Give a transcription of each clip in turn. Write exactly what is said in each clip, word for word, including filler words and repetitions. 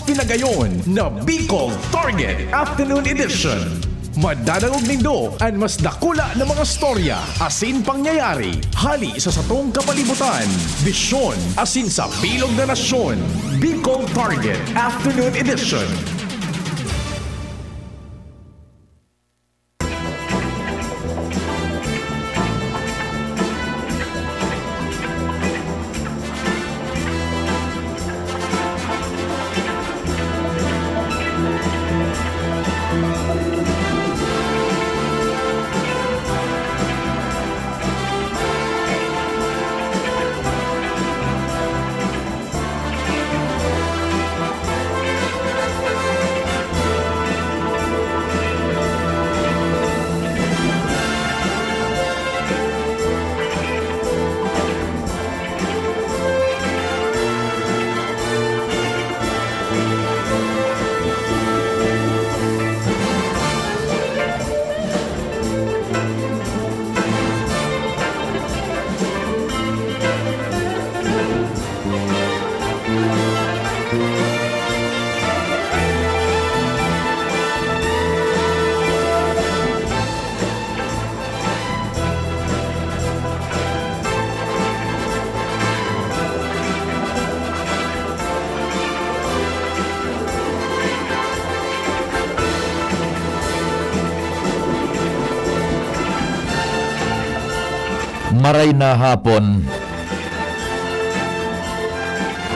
Pinagayon na Bicol Target Afternoon Edition. Madadangog nindo an mas dakula na mga storya asin pangyayari hali sa satong kapalibutan, bisyon asin sa bilog na nasyon. Bicol Target Afternoon Edition. Maray na hapon.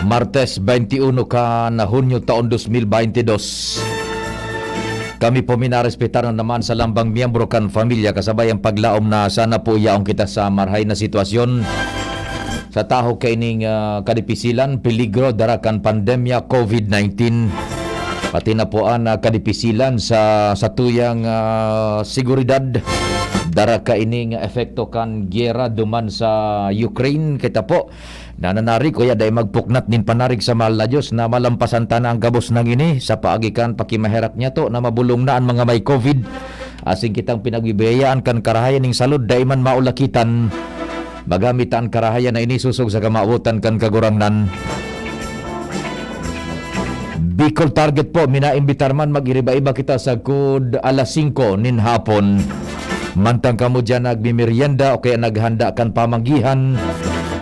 Martes, twenty-uno kan Hunyo taon dos mil baynte dos. Kami po minarespetar na naman sa lambang miyembro kan pamilya kasabay ang paglaom na sana po yaon kita sa marahay na sitwasyon. Sa tahaw kaining, ah, kadipisilan, peligro, dara kan pandemya, covid nineteen. Pati na po an, ah, kadipisilan sa, sa tuyang, ah, seguridad. Dara kaining epekto kan giyera duman sa Ukraine. Kita po, nananarig, kuya, dai magpuknat nin panarig sa mahal na Diyos na malampasan ta na ang gabos nang ini sa paagi kan pakimaherak niya to na mabolong na an mga may covid. Asin kitang pinagbibiyayaan kan karahayan ning salud, dai man maulakitan. Magamit ta an karahayan na ini sosog sa kamawotan kan Kagurangnan. Bicol Target po, minaimbitar man, mag-iriba-iba kita sagkod alas singko nin hapon. Mantang kamo diyan nagmimerienda o kaya naghanda kan pamanggihan,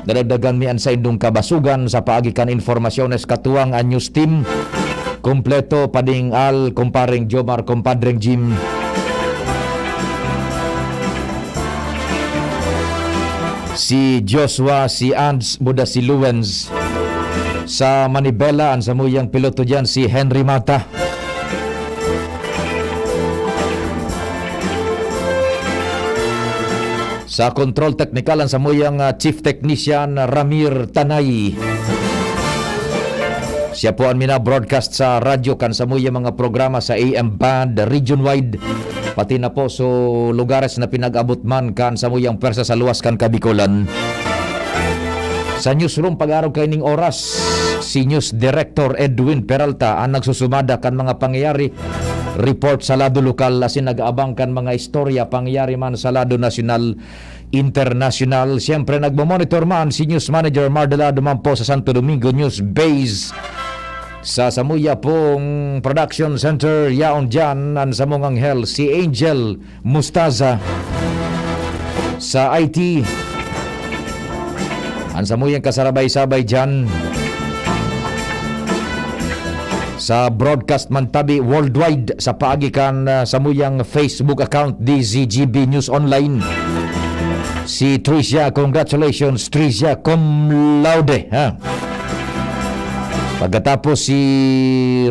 dadagdagan mi an saindong kabasogan sa paagi kan informasyones katuwang an news team. Kompleto, Pading Al, Kumpareng Jomar, Kumpadreng Jim. Si Joshua, si Ands, Buda, si Luwens. Sa manibela, an samuyang piloto diyan, si Henry Mata. Sa control technical, an samuyang, ah, chief technician, Ramir Tanay. Siya po an mina-broadcast sa radyo kan samuyang mga programa sa A M band, region-wide, pati na po so lugares na pinag-abot man kan samuyang pwersa sa luwas kan Kabikolan. Sa newsroom, pag-arog kaining oras, si News Director Edwin Peralta an nagsusumada kan mga pangyayari, report sa lado lokal, asin nag-aabang kan mga istorya, pangyayari man sa lado nasyonal, internasyonal. Siyempre, nagmo-monitor man si News Manager Mar Delado man po sa Santo Domingo News Base. Sa samuya pong production center, yaon diyan an samong anghel, si Angel Mustaza. Sa I T, an samuyang kasarabay-sabay diyan. Sa broadcast man tabi worldwide sa paagi kan, ah, samuyang Facebook account, D Z G B News Online. Si Tricia, congratulations, Tricia cum laude, ha? Pagkatapos si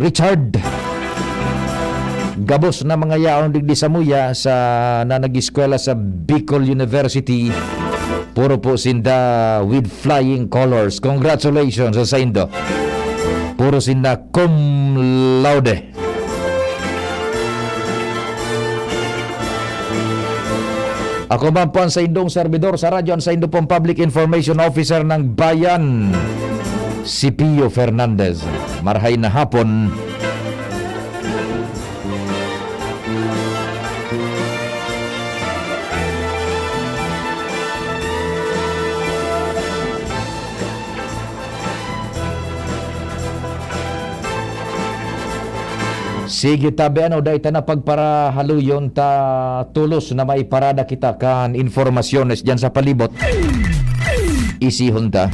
Richard, gabos na mga yaon digdi samuya sa, na nag-eskwela sa Bicol University. Puro po sinda with flying colors. Congratulations sa saindo. Puro sinda cum laude. Ako man po an saindong servidor sa radyo, an saindo pong Public Information Officer ng Bayan, si Pio Fernandez. Marhay na hapon. Sige, tabi ano, dai ta na pagparahaluyon ta, tolos na may parada kita kan informasyones diyan sa palibot. Isihon ta.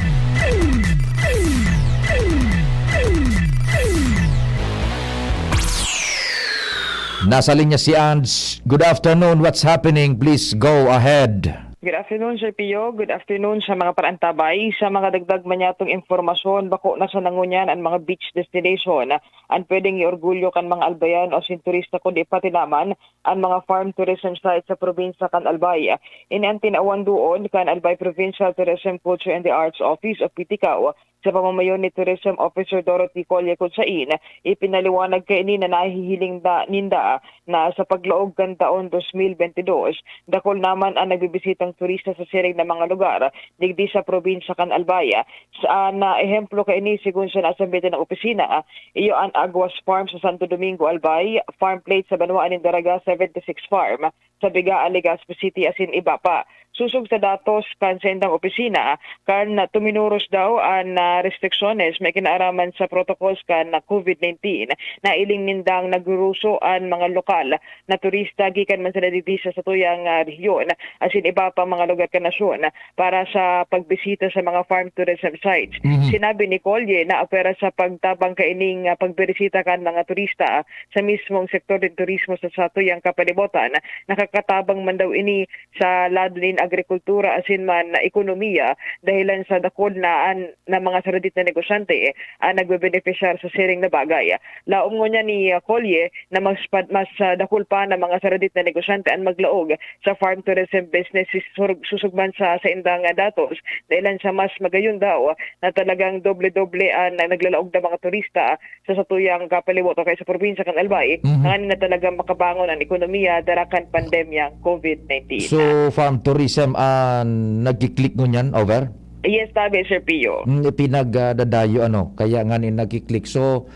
Nasa linya si Ange. Good afternoon. What's happening? Please go ahead. Good afternoon, Sir Pio. Good afternoon sa mga paraantabay. Sa mga dagdag man yatong impormasyon, bako na sa nangunyan an mga beach destination. An pwedeng iorgulyo kan mga Albayan o sin turista, kundi pati naman an mga farm tourism site sa probinsya kan Albay. Ini an tinawan doon kan Albay Provincial Tourism, Culture and the Arts Office o PTCAO. Sa pamamayo ni Tourism Officer Dorothy Colle Cutsain, ipinaliwanag kaini na nahihiling da, ninda na sa paglaog kan taon dos mil bente dos, dakul naman an nagbibisitang turista sa siring na mga lugar digdi sa probinsya kan Albay. Sa, na ehemplo kaini, segun sa nasambitan na opisina, iyo an Aguas Farm sa Santo Domingo, Albay, Farm Plate sa banwaan nin Daraga, seventy six Farm sa Bigaa, Legazpi City, asin iba pa. Sosog sa datos kan saindang opisina, kan tuminoros daw an, ah, restriksiones may kinaaraman sa protocols kan COVID nineteen, nailing nindang nagruruso an mga lokal na turista gikan man sana digdi sa satuyang, ah, rehiyon, asin iba pang mga lugar kan nasyon para sa pagbisita sa mga farm tourism sites. Mhm. Sinabi ni Colle na apwera sa pagtabang kaining, ah, pagbirisita kan mga turista sa mismong sektor nin turismo sa satuyang kapalibotan, nakakatabang man daw ini sa lado nin agrikultura asin man ekonomiya, dahelan sa dakul na an, na mga saradit na negosyante an nagbebenepisyar sa siring na bagay. Laom ngunyan ni, ah, Colle na mas pad-, mas, ah, dakul pa na mga saradit na negosyante an maglaog sa farm tourism business, sur-, susog man sa saindang, ah, datos, dahelan sa mas magayon daw na talagang doble-doble an naglalaog na mga turista sa satuyang kapalibotan o kaya sa probinsya kan Albay, Mhm. tanganing na talagang makabangon an ekonomiya dara kan pandemyang COVID nineteen. So, farm tourism an nagki-click ngunyan, over? Yes, tabi, Sir Pio. Mm, ipinagdadayo, ano, kaya nga ni nagki-click. So,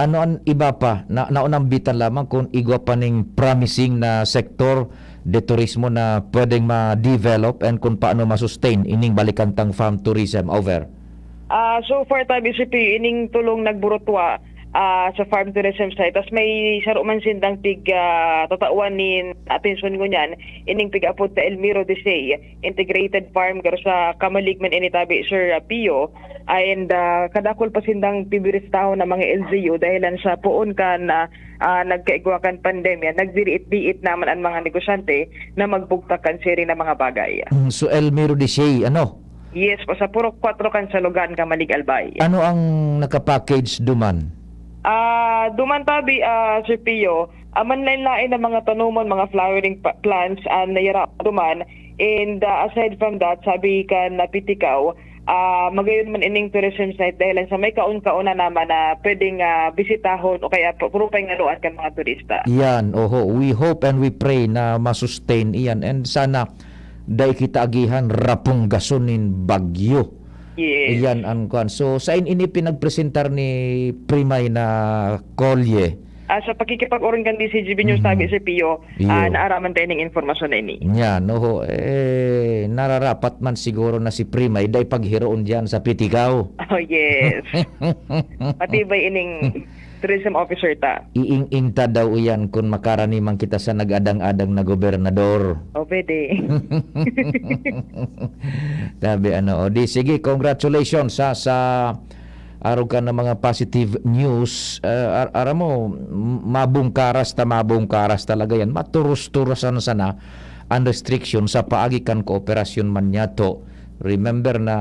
ano an iba pa? Na, naunambitan lamang kung igwa pa ning promising na sektor de turismo na pwedeng ma-develop and kung paano ma-sustain ining balikan tang farm tourism, over? Ah, so far, tabi, Sir Pio, ining tulong nagburutwa, ah, sa farm tourism site. Tas may saro man sindang pig, ah, tatawan nin atensyon ngunyan, ining pig-apod ta Elmiro Desay Integrated Farm, garo sa Camalig man ini, tabi, Sir, ah, Pio. And, ah, kadakul pa sindang pibirisitahon na mga L G U dahelan sa poon kan, ah, ah, nagkaigwa kan pandemya, nagdiriit-diit naman an mga negosyante na magbugtak kan siring na mga bagay. Mm, so Elmiro Desay, ano? Yes po, sa Purok Kwatro kan Salogan, Camalig, Albay. Ano ang nakapackage duman? Ah, duman tabi, ah, Sir Pio, ah, manlain-lain na mga tanomon, mga flowering pa-, plants, ah, nayara duman. And, ah, aside from that, sabi kan na P T CAO, ah, magayon man ining tourism site dahelan sa may kaon-kaon na naman na pwedeng, ah, bisitahon o kaya pu-, puro pangaloan kan mga turista. Yan, oho. We hope and we pray na ma-sustain iyan. And sana dai kita agihan rapunggason nin bagyo. Yes. Iyan ang kwan. So, sain ini pinagpresentar ni Primay na Colle? Ah, sa pakikipag-orong kan D Z G B News, Mhm. tabi, Sir Pio, Iyo. ah, naaraman tayo ning impormasyon na ini. Yan, oho. Eh, nararapat man siguro na si Primay dai paghiroon diyan sa P T CAO. Oh, yes. Matibay ining tourism officer ta. Iing-ing ta daw iyan kun makarani man kita sa nag-adang-adang na gobernador. O, pwede. Sabi, ano, o di, sige, congratulations, ha, sa arog ka ng mga positive news. Eh, ar-, aram mo, m-, mabungkaras ta, mabungkaras talaga yan. Maturos-turosan sana ang restriction sa paagi kan kooperasyon man yato. Remember na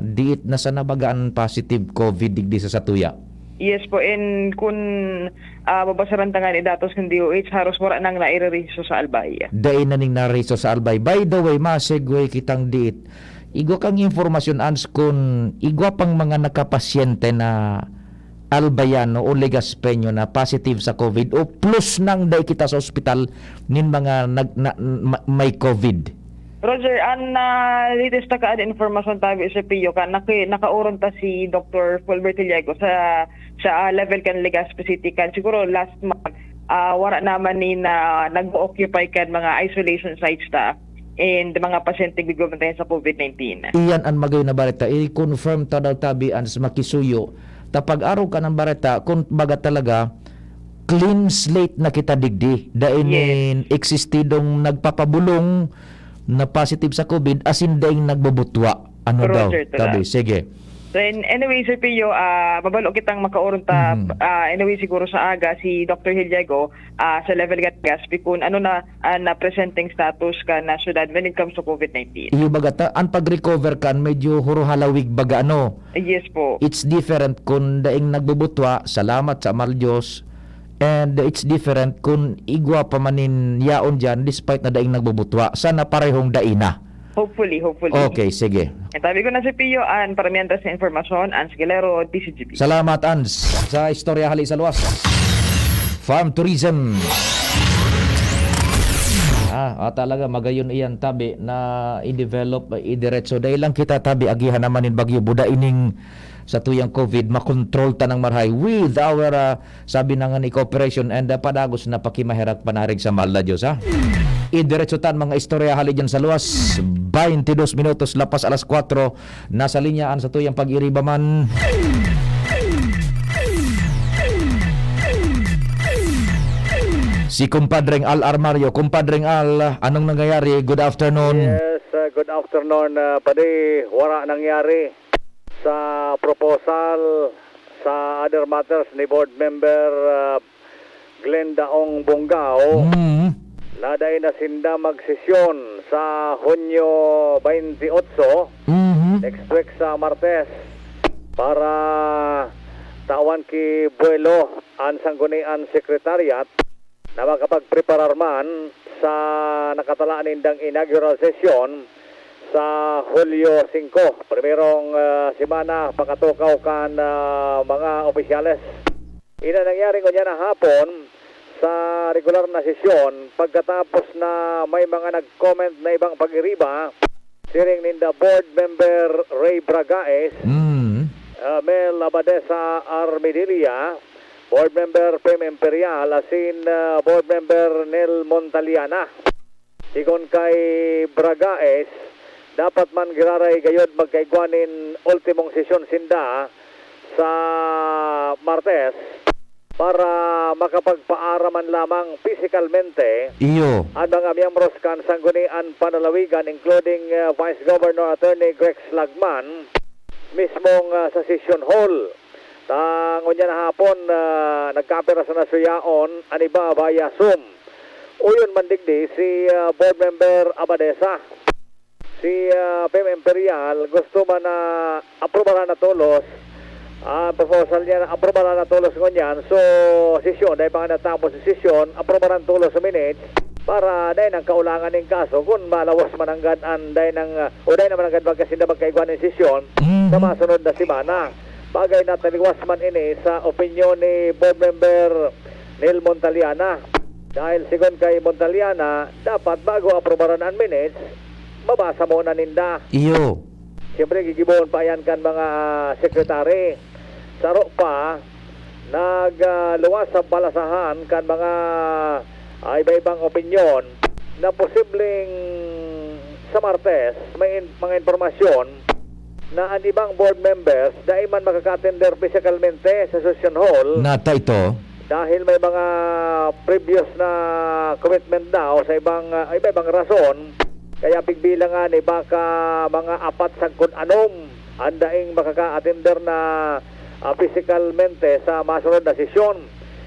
diit na sana baga an positive COVID digdi sa satuya. Yes po, and kun, ah, babasaran ta ngani datos kan D O H, haros wara nang nairerehisto sa Albay. Dai na ning narehisto sa Albay. By the way, ma-segue kitang diit. Igwa kang impormasyon, Ans, kun igwa pang mga nakapasyente na Albayano o Legazpeño na positive sa COVID o plus nang dai kita sa ospital nin mga nag-, na, ma-, may COVID? Roger, an, ah, latest na kaan impormasyon tabi, Sir Pio, ka naki-, nakaoron ta si Doktor Fulbert Tiliago sa, sa, ah, level kan Legazpi City kan siguro last month, ah, wara naman ni na nag-occupy kan mga isolation sites ta and mga pasyente gigumantay sa COVID nineteen. Iyan an magayon na bareta. I-confirm ta daw tabi an sa makisuyo. Ta pag-arog kan bareta, kun baga talaga, clean slate na kita digdi. Dai Yes. nin eksistidong nagpapabolong na positive sa COVID, asin daing nagbubutwa. Ano daw? Roger, tara. Tabi, sige. Then, anyway, Sir Pio, ah, mabalo kitang makaoron ta, Mhm. ah, anyway, siguro sa aga, si Doctor Hiliego, ah, sa level kan Legazpi, kung ano na, ah, na presenting status kan syudad when it comes to COVID nineteen. Iyo baga ta, an pag-recover kan medyo huruhalawig baga, ano? Yes po. It's different kun daing nagbubutwa, salamat sa Amal Diyos. And it's different kun igwa pa man nin yaon diyan despite na daing nagbubutwa. Sana parehong dai na. Hopefully, hopefully. Okay, sige. E, tabi ko na si Pio, an paramiyan ta sa impormasyon, Ans Galero, D Z G B. Salamat, Ans, sa istorya hali sa luwas. Farm tourism. Ah, ah, talaga, magayon iyan, tabi, na i-develop, idiretso. Dai lang kita, tabi, agihan naman nin bagyo, buda ining sa tuyang COVID, makontrol tanang marahay with our, ah, sabi na nga ni cooperation and, ah, padagos na pakimaherak panarig sa mahal na Diyos, ha? Idiretso tan mga istorya hali dyan sa luwas. Baintidos minutos lapas alas kwatro, nasa linya an sa tuyang pag-iriba man. Si Kumpadreng Al Armario. Kumpadreng Al, anong nangyayari? Good afternoon. Yes, uh, good afternoon, uh, Padi. Wara nangyari sa proposal sa other matters ni Board Member, uh, Glenda Ong Bongao Mm. na dai na sinda magsesyon sa Hunyo twenty-eight, Mhm. next week sa Martes, para tawan ki buwelo an Sangguniang Secretariat na makapagpreparar man sa nakatala nindang inaugural session sa Hulyo singko, primerong, ah, semana pakatukaw kan, ah, mga opisyales. Ini nangyari ngunyan na hapon sa regular na sesyon pagkatapos na may mga nag-comment na ibang pag-iriba, siring ninda Board Member Ray Bragaes, Mm. ah, Mel Abadesa Armedilla, Board Member Pem Imperial, asin, ah, Board Member Nel Montaliana. Sigon kay Bragaes, dapat man giraray gayod magkaigwa nin ultimong sesyon sinda sa Martes para makapagpaara man lamang pisikalmente Iyo. an mga miyembros kan Sangguniang Panlalawigan, including, ah, Vice Governor Attorney Grex Lagman, mismong, ah, sa session hall. Ta, ngunyan na hapon, ah, nagkapira sana sa yaon, an iba via Zoom. Uyon man digdi si, ah, Board Member Abadesa. Si, ah, Pem Imperial gusto man na aprobaran na tolos, ah, proposal niya na aprobaran na tolos ngunyan. So, sesyon, dai pa nga natapos ang sesyon, aprobaran tolos sa minutes para dai nang kaulangan ning kaso kun malawas man nanggad an dai nang, ah, o dai naman nanggad magkasinda magkaigwa nin sesyon Mhm. sa masunod na semana. Bagay na taliwas man ini sa opinyon ni Board Member Nel Montaliana. Dahil sigon kay Montaliana, dapat bago aprobaran an minutes, mabasa muna ninda. Iyo. Siyempre, gigibohon pa yan kan mga, ah, sekretary. Saro pa, nag, ah, luwas sa balasahan kan mga, ah, iba-ibang opinyon na posibleng sa Martes may in-, mga impormasyon na an ibang board members dai man makaka-attender physikalmente sa session hall Nata ito. dahil may mga previous na commitment daw sa ibang, ah, iba-ibang rason. Kaya pigbilangan ni baka mga apat sagkod anom an daing makaka-attender na, ah, physikalmente sa masunod na sesyon.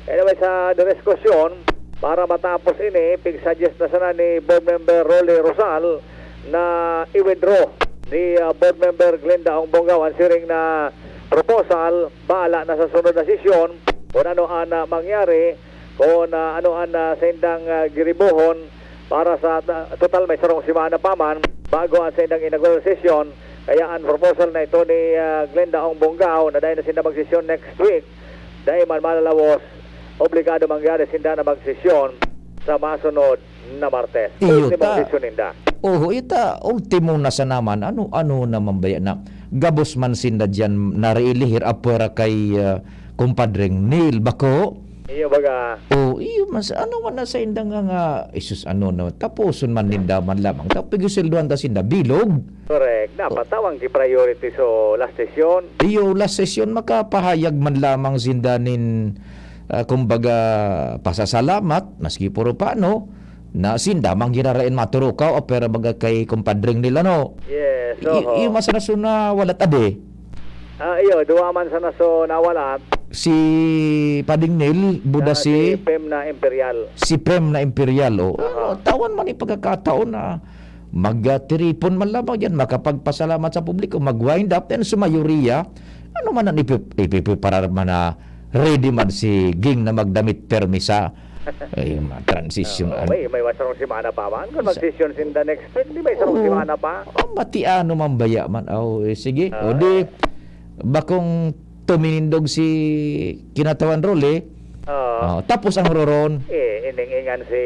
Anyway, sa diskusyon, para matapos ini, pig-suggest na sana ni Board Member Rolly Rosal na i-withdraw ni, ah, Board Member Glenda Ong Bongao an siring na proposal. Bahala na sa sunod na sesyon kung ano an, ah, mangyari, kung, ah, ano an, ah, saindang, ah, giribohon para sa ta-, total may sarong semana pa man bago an saindang inaugural session. Kaya an proposal na ito ni, ah, Glenda Ong Bongao na dai na sinda magsesyon next week, dai man malalawos, obligado mangyari sinda na magsesyon sa masunod na Martes. Iyo Ultimo ta. sesyon ninda. Oho, ita, ultimo na sa naman. Ano, ano naman ba yan na gabos man sinda diyan nariilihir apwera kay, ah, kumpadreng Neil, bako? Iyo, baga. O, iyo, mas ano man na sa inda nga, nga, isus, ano na, tapuson man ninda man lamang. Tapos, sweldohan ta sinda, bilog. Correct. Dapat O. tawang ki priority so last session. Iyo, last session, makapahayag man lamang sinda nin, ah, kumbaga, pasasalamat, maski puro paano, na sinda man ginarain maturukaw, o pero baga kay kumpadring nila, no? Yes, I-, oho. Iyo masanason na walat ade. Ah, iyo, duwa man sanason na walat. Si Pading Nil, buda Ah, si si Pem na Imperial. Si Pem na Imperial, oh. Aha. Ano, tawan man yung pagkakataon na magtiripon man lamang yan, makapagpasalamat sa publiko, mag-wind up, then sa mayoriya, ano man ang ipi-, ipipreparar man na ready man si Ging na magdamit permi sa, ay, ma-, transition, Oo, ano. may, may sarong semana pa man. Kung Sa mag-session sinda next week, di may sarong Oo. semana pa. Oh, matiano man baya man. Oh, eh, sige. Oo. O di, bakong tuminindog si Kinatawan Rolly. Oo. Oh, tapos ang roron. Eh, ining-ingan si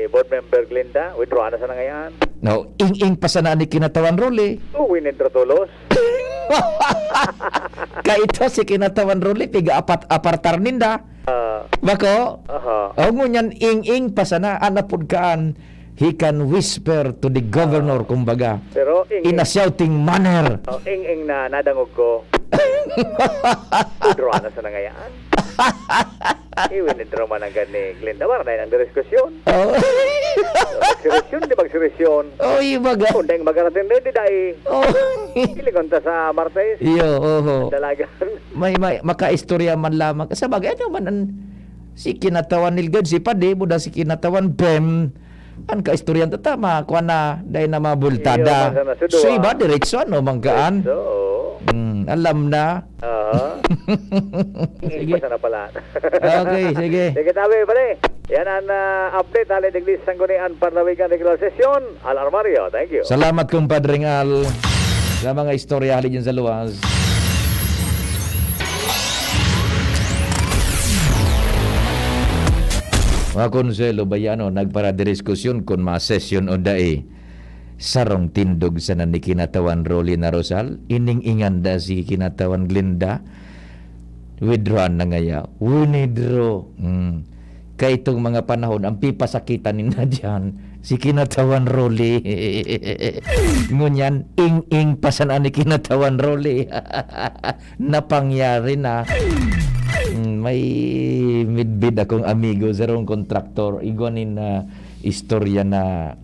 Board Member Glinda, withdraw na sa nangayan. No, ing-ing pa sana ni Kinatawan Rolly. Oh, winidro tulos. Kaito si Kinatawan Rolly, piga-apat-, apartar ninda. Ah. Bako? Aha. O, ngunyan, ing-ing pa sana, anapod kaan, he can whisper to the governor, Ah. kumbaga, Pero ing-, in a shouting manner. Oh, ing-ing na nadangog ko. Withdraw na sa nangayaan. Iwin ni Truman ang gani, Glinda. Wala na yung diskusyon. Oh. Magsirisyon, di magsirisyon. Oh, ibaga. Kung dahil magarating na, di dai. Oh. Kiligon ta sa Martes. Iyo, oho. Dalagan. May, may, makaistorya man lamang. Sa bagay, ano man ang, si Kinatawan Nilgad, si Padi, buda si Kinatawan Bem, ang kaistoryan ta, tama, kuha na, dahil na mabultada. Iyo, basta na, sudo, So, iba, ah. diretso, ano, manggaan? Diretso, oo. Hmm, alam na. Aha. Sige. Basta na pala. Okay, sige. Sige, tabi, pare. Yan ang, ah, update, hali digdi sa Sangguniang Panlawigan Regular Session. Al Armario, thank you. Salamat, Kumpadring Al, sa mga istorya hali dyan sa luwas. Mga konselo, bayano, nagparadiskusyon kun masesyon o dai. Sarong tindog sana ni Kinatawan Rolly na Rosal, ining-ingan da si Kinatawan Glinda. Withdraw na ngaya. Winidraw. Hmm. Kaitong mga panahon, ang pipasakitan ninda diyan, si Kinatawan Rolly. Ngunyan, ing-ing pa sana ni Kinatawan Rolly. Napangyari na. Hmm, may midbid akong amigo, sarong kontraktor. Igwa nin, ah, istorya na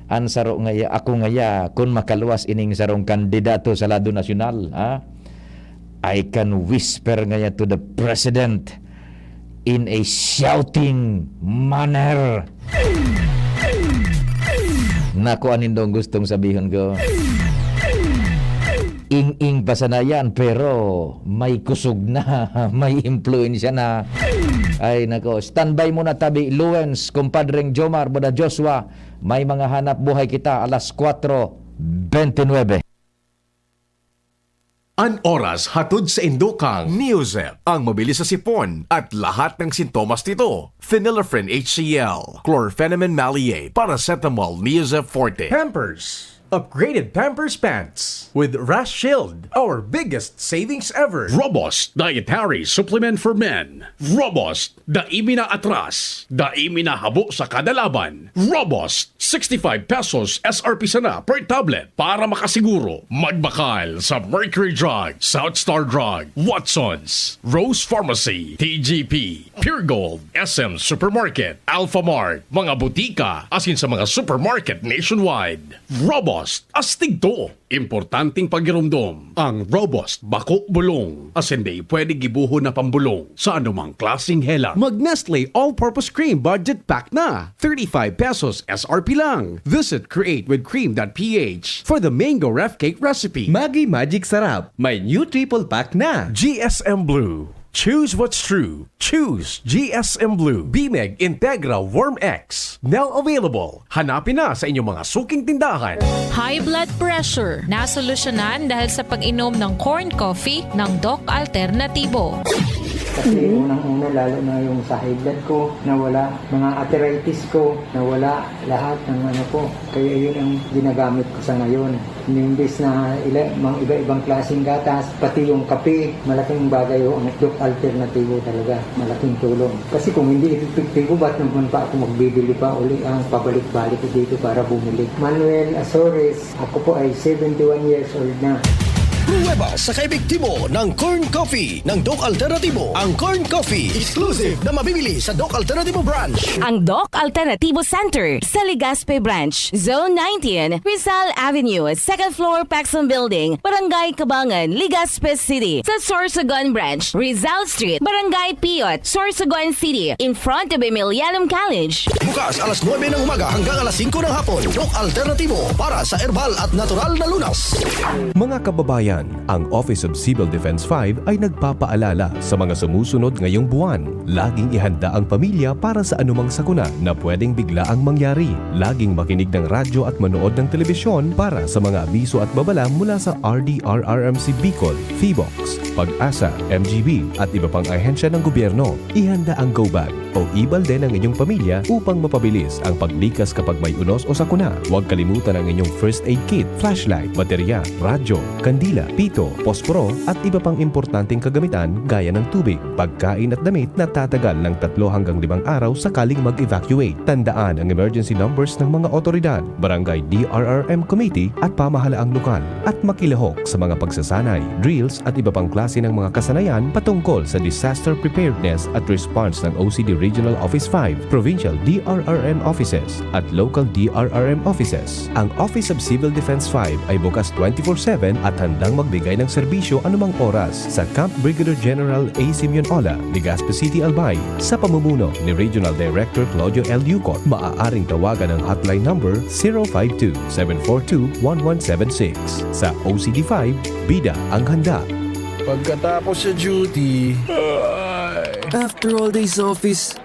an saro ngaya, ako ngaya, kun makaluwas ining sarong kandidato sa lado nasyonal, ha? I can whisper ngaya to the president in a shouting manner. Naku, anindong gustong sabihon ko. Ing-ing pa sana yan, pero may kusog na, may impluwensya na. Ay, nako. Standby muna, tabi. Luwens, kumpadreng Jomar, Buda Joshua, may mga hanap buhay kita, alas kwatro bente nuebe. An oras hatod sa indokang Neozep, ang mabilis sa sipon at lahat ng sintomas nito. Phenylephrine H C L, chlorphenamine maleate, paracetamol, Neozep Forte. Pampers. Upgraded Pampers Pants with Rash Shield, our biggest savings ever. Robust Dietary Supplement for Men. Robust, dai mi na atras, dai mi na habo sa kada laban. Robust, sixty-five pesos S R P sana per tablet. Para makasiguro, magbakal sa Mercury Drug, South Star Drug, Watsons, Rose Pharmacy, T G P, Pure Gold, S M Supermarket, Alpha Mart, mga butika, asin sa mga supermarket nationwide. Robust, astig to. Importanteng pagiromdom, ang Robust bako bulong, asin dai pwede gibohon na pambulong sa anumang klaseng helang. Mag Nestle All-Purpose Cream Budget Pack na, thirty-five pesos S R P lang. Visit create with cream dot P H for the mango ref cake recipe. Maggi Magic Sarap, may new triple pack na. G S M Blue. Choose what's true. Choose G S M Blue. Bimeg Integra Warm X. Now available. Hanapin na sa inyong mga suking tindahan. High blood pressure, nasolusyonan dahil sa pag-inom ng corn coffee ng Doc Alternatibo. Kasi unang-una, lalo na yung sa high blood ko, nawala. Mga arthritis ko, nawala lahat ng ano ko. Kaya yun ang ginagamit ko sa ngayon. Imbis na ila-, mga iba-ibang klaseng gatas, pati yung kape, malaking bagay ho ang Doc Alternatibo talaga. Malaking tulong. Kasi kung hindi epektibo, ba't naman pa ako magbibili pa uli ang pabalik-balik ko dito para bumili? Manuel Azores, ako po ay seventy-one years old na. Pruweba sa kaepektibo ng Corn Coffee ng Doc Alternativo. Ang Corn Coffee, exclusive na mabibili sa Doc Alternativo Branch. Ang Doc Alternativo Center sa Legazpi Branch, Zone nineteen, Rizal Avenue, second floor, Paxson Building, Barangay Cabangan, Legazpi City. Sa Sorsogon Branch, Rizal Street, Barangay Piot, Sorsogon City, in front of Emilianum College. Bukas alas nuebe ng umaga hanggang alas singko ng hapon. Doc Alternativo para sa herbal at natural na lunas. Mga kababayan, ang Office of Civil Defense five ay nagpapaalala sa mga sumusunod ngayong buwan. Laging ihanda ang pamilya para sa anumang sakuna na pwedeng biglaang mangyari. Laging makinig ng radyo at manood ng telebisyon para sa mga abiso at babala mula sa R D R R M C Bicol, Phivolcs, PAGASA, M G B at iba pang ahensya ng gobyerno. Ihanda ang go bag o e-balde ng inyong pamilya upang mapabilis ang paglikas kapag may unos o sakuna. Huwag kalimutan ang inyong first aid kit, flashlight, baterya, radyo, kandila, pito, posporo at iba pang importanteng kagamitan gaya ng tubig, pagkain at damit na tatagal ng tatlo hanggang limang araw sakaling mag-evacuate. Tandaan ang emergency numbers ng mga otoridad, barangay D R R M committee at pamahalaang lokal, at makilahok sa mga pagsasanay, drills at iba pang klase ng mga kasanayan patungkol sa disaster preparedness at response ng O C D Regional Office five, Provincial D R R M Offices at Local D R R M Offices. Ang Office of Civil Defense five ay bukas twenty-four seven at handang magbigay ng serbisyo anumang oras sa Camp Brigadier General A. Simeon Ola, Legazpi City, Albay, sa pamumuno ni Regional Director Claudio L. Yucot. Maaaring tawagan ang hotline number zero five two, seven four two, one one seven six. Sa O C D five, bida ang handa. Pagkatapos sa duty, After all days office,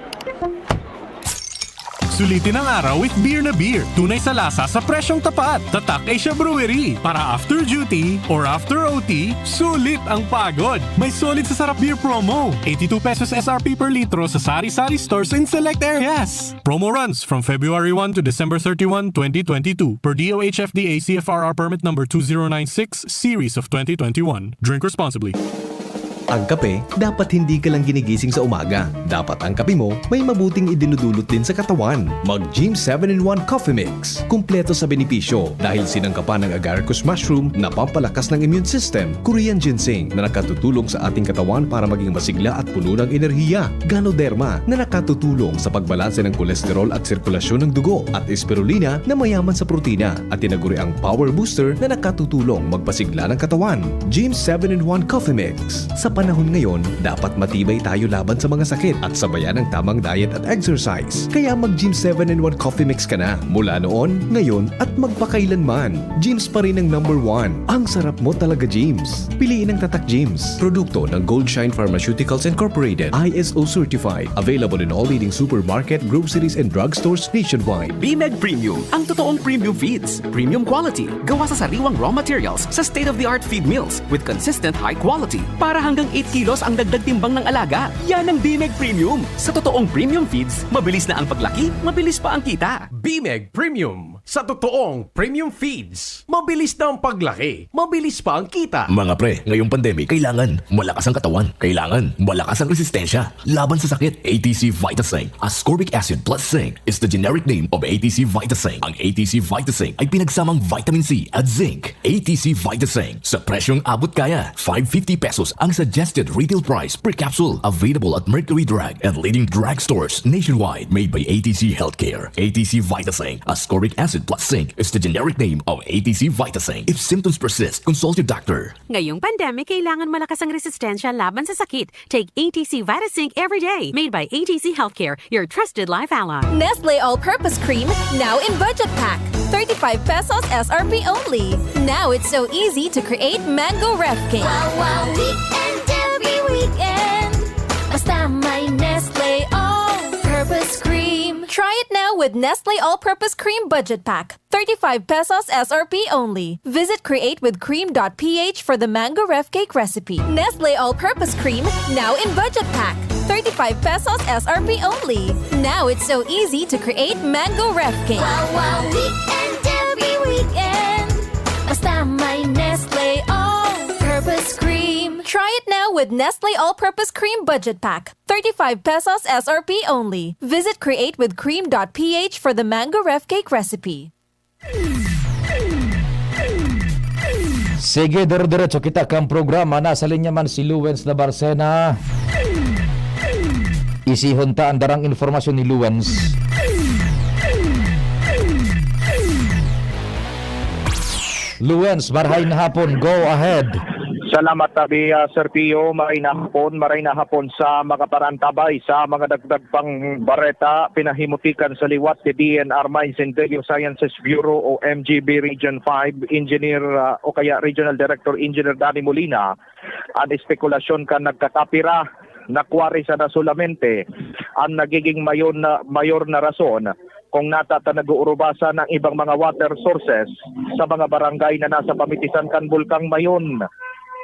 Sulitin ang araw with beer na beer. Tunay sa lasa sa presyong tapat. Tatak Asia Brewery. Para after duty or after O T, sulit ang pagod. May sulit sa sarap beer promo. Eighty-two pesos S R P per litro sa sari-sari stores in select areas. Promo runs from February one to December thirty-one, twenty twenty-two, per D O H F D A C F R R permit number two zero nine six, series of twenty twenty-one. Drink responsibly. Ang kape, dapat hindi ka lang ginigising sa umaga. Dapat ang kape mo may mabuting idinudulot din sa katawan. Mag Gym seven in one Coffee Mix. Kumpleto sa benepisyo dahil sinangkapan ng agaricus mushroom na pampalakas ng immune system, Korean ginseng na nakatutulong sa ating katawan para maging masigla at puno ng enerhiya, Ganoderma na nakatutulong sa pagbalanse ng kolesterol at sirkulasyon ng dugo, at Spirulina na mayaman sa protina at tinaguriang power booster na nakatutulong magpasigla ng katawan. Gym seven in one Coffee Mix. Sa panahon ngayon, dapat matibay tayo laban sa mga sakit at sabayan ang tamang diet at exercise. Kaya mag Gym seven in one Coffee Mix ka na mula noon, ngayon, at magpakailanman. Gym's pa rin ang number one. Ang sarap mo talaga, Gym's. Piliin ang Tatak Gym's. Produkto ng Goldshine Pharmaceuticals Incorporated, I S O certified. Available in all leading supermarket, groceries, and drugstores nationwide. Bimeg Premium, ang totoong premium feeds. Premium quality, gawa sa sariwang raw materials sa state-of-the-art feed mills with consistent high quality. Para hanggang eight kilos ang dagdag timbang ng alaga. Yan ang Bimeg Premium. Sa totoong premium feeds, mabilis na ang paglaki, mabilis pa ang kita. Bimeg Premium. Sa totoong premium feeds, mabilis na ang paglaki, mabilis pa ang kita. Mga pre, ngayong pandemic, kailangan malakas ang katawan. Kailangan malakas ang resistensya laban sa sakit. A T C Vitasync, ascorbic acid plus zinc, is the generic name of A T C Vitasync. Ang A T C Vitasync ay pinagsamang vitamin C at zinc. A T C Vitasync, sa presyong abot kaya, five fifty pesos ang suggested retail price per capsule. Available at Mercury Drug and leading drugstores nationwide. Made by A T C Healthcare. A T C Vitasync, ascorbic acid plus zinc, is the generic name of A T C Vitasync. If symptoms persist, consult your doctor. Ngayong pandemic, kailangan malakas ang resistensya laban sa sakit. Take A T C Vitasync every day. Made by A T C Healthcare, your trusted life ally. Nestle All-Purpose Cream, now in budget pack. Thirty-five pesos S R P only. Now it's so easy to create mango ref cake. Wow, wow, weekend every weekend. Basta may Nestle All-Purpose Cream. Try it now with Nestle All-Purpose Cream Budget Pack. Thirty-five pesos S R P only. Visit create with cream dot P H for the mango ref cake recipe. Nestle All-Purpose Cream, now in budget pack. Thirty-five pesos S R P only. Now it's so easy to create mango ref cake. Wow, wow, weekend every weekend. Basta may Nestle All-Purpose Cream. Try it now with Nestle All-Purpose Cream Budget Pack. Thirty-five pesos S R P only. Visit create with cream dot P H for the mango ref cake recipe. Sige, dire-diretso kita kan programa. Nasa linya man si Luwens na Barcena. Isihon ta an darang impormasyon ni Luwens. Luwens, marhay na hapon. Go ahead. Salamat, tabi, ah, Sir Pio. Maray na hapon, maray na hapon sa mga parantabay, sa mga dagdag pang bareta, pinahimutikan sa liwat ni D N R Mines and Value Sciences Bureau o M G B Region five Engineer, ah, o kaya Regional Director Engineer Danny Molina, an espekulasyon kan nagkakapira na quarry sana solamente an nagiging mayon na, mayor na rason kung nata ta nag-uurubasan ang ibang mga water sources sa mga barangay na nasa pamitisan kan Bulkang Mayon.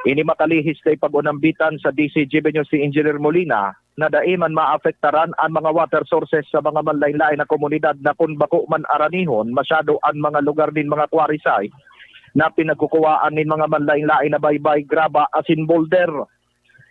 Ini makalihis na ipag-unambitan sa D C G B News si Engineer Molina na dai man maapektaran an mga water sources sa mga manlain-lain na komunidad na kun bako man aranihon masyado an mga lugar nin mga quarry site na pinagkukuwaan nin mga manlain-lain na baybay, graba asin boulder.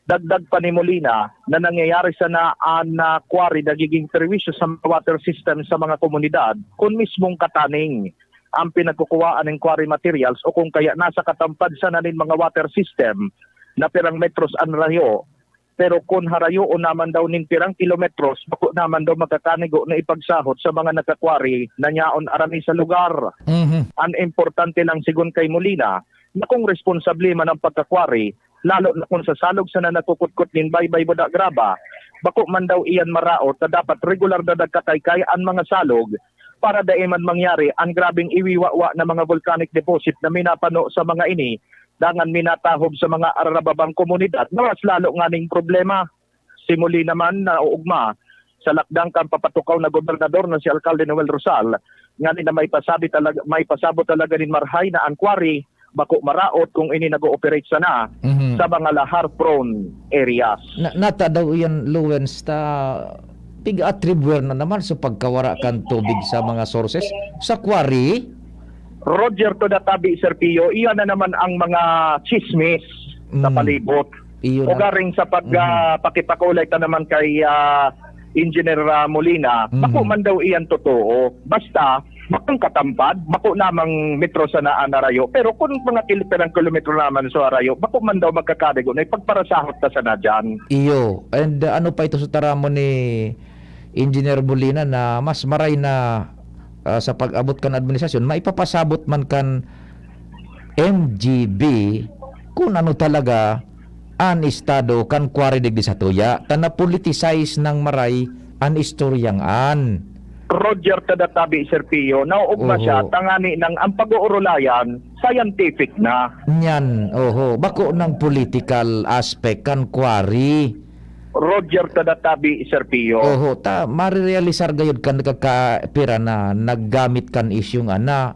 Dagdag pa ni Molina na nangyayari sana an, ah, quarry nagiging perwisyo sa mga water system sa mga komunidad kun mismong kataning ang pinagkukuwaan nin quarry materials o kung kaya nasa katampad sana nin mga water system na pirang metros an rayo. Pero kun harayoon naman daw nin pirang kilometros, bako naman daw magkakanigo na ipagsahot sa mga nagka-quarry na nyaon arani sa lugar. Mhm. An importante lang, sigon kay Molina, na kung responsable man ang pagka-quarry, lalo na kung sa salog sana nagkukutkot nin baybay buda graba, bako man daw iyan maraot na dapat regular na nagkakaykay an mga salog para dai man mangyari an grabeng iwiwawa na mga volcanic deposit na minapano sa mga ini, dangan minatahob sa mga ararababang komunidad na mas lalo nganing problema. Simuli naman na uugma sa lakdang kan papatukaw na gobernador na si Alkalde Noel Rosal, ngani na may pasabi talaga, may pasabot talaga nin marhay na ang quarry bako maraot kung ini nag-ooperate sana Mhm. sa mga lahar-prone areas. Na, nata daw iyan, Luwens, ta pig-atribuer na naman sa pagkawara kan tubig sa mga sources sa quarry? Roger, to the tabi, Sir Pio, iyan na naman ang mga chismis sa Mm. palibot. Iyo na. Ugaring sa pag, Mhm. ah, pakipakulay ta naman kay, ah, Engineer, ah, Molina, Mhm. bako man daw iyan totoo. Basta, bakong katampad, bako lamang metro sana an narayo. Pero kung mga kil-, pirang kilometro naman sa arayo, bako man daw magkakarigo na ipagparasahot ta sana dyan. Iyo. And, uh, ano pa ito sa taramo ni Engineer Molina na mas maray na, uh, sa pag-abot kan administrasyon, maipapasabot man kan M G B kun ano talaga an estado kan quarry digdi sa tuya, ta na-politicize nang maray an istoryang an. Roger, ta the tabi, Sir Pio, nauugma siya, Oho. tangani nang ang pag-uurulayan, scientific na. Nyan, oho, bako nang political aspect kan quarry. Roger, ta the tabi, Sir Pio. Oho, ta marirealisar gayod kan nagkakapira na naggamit kan isyung ana.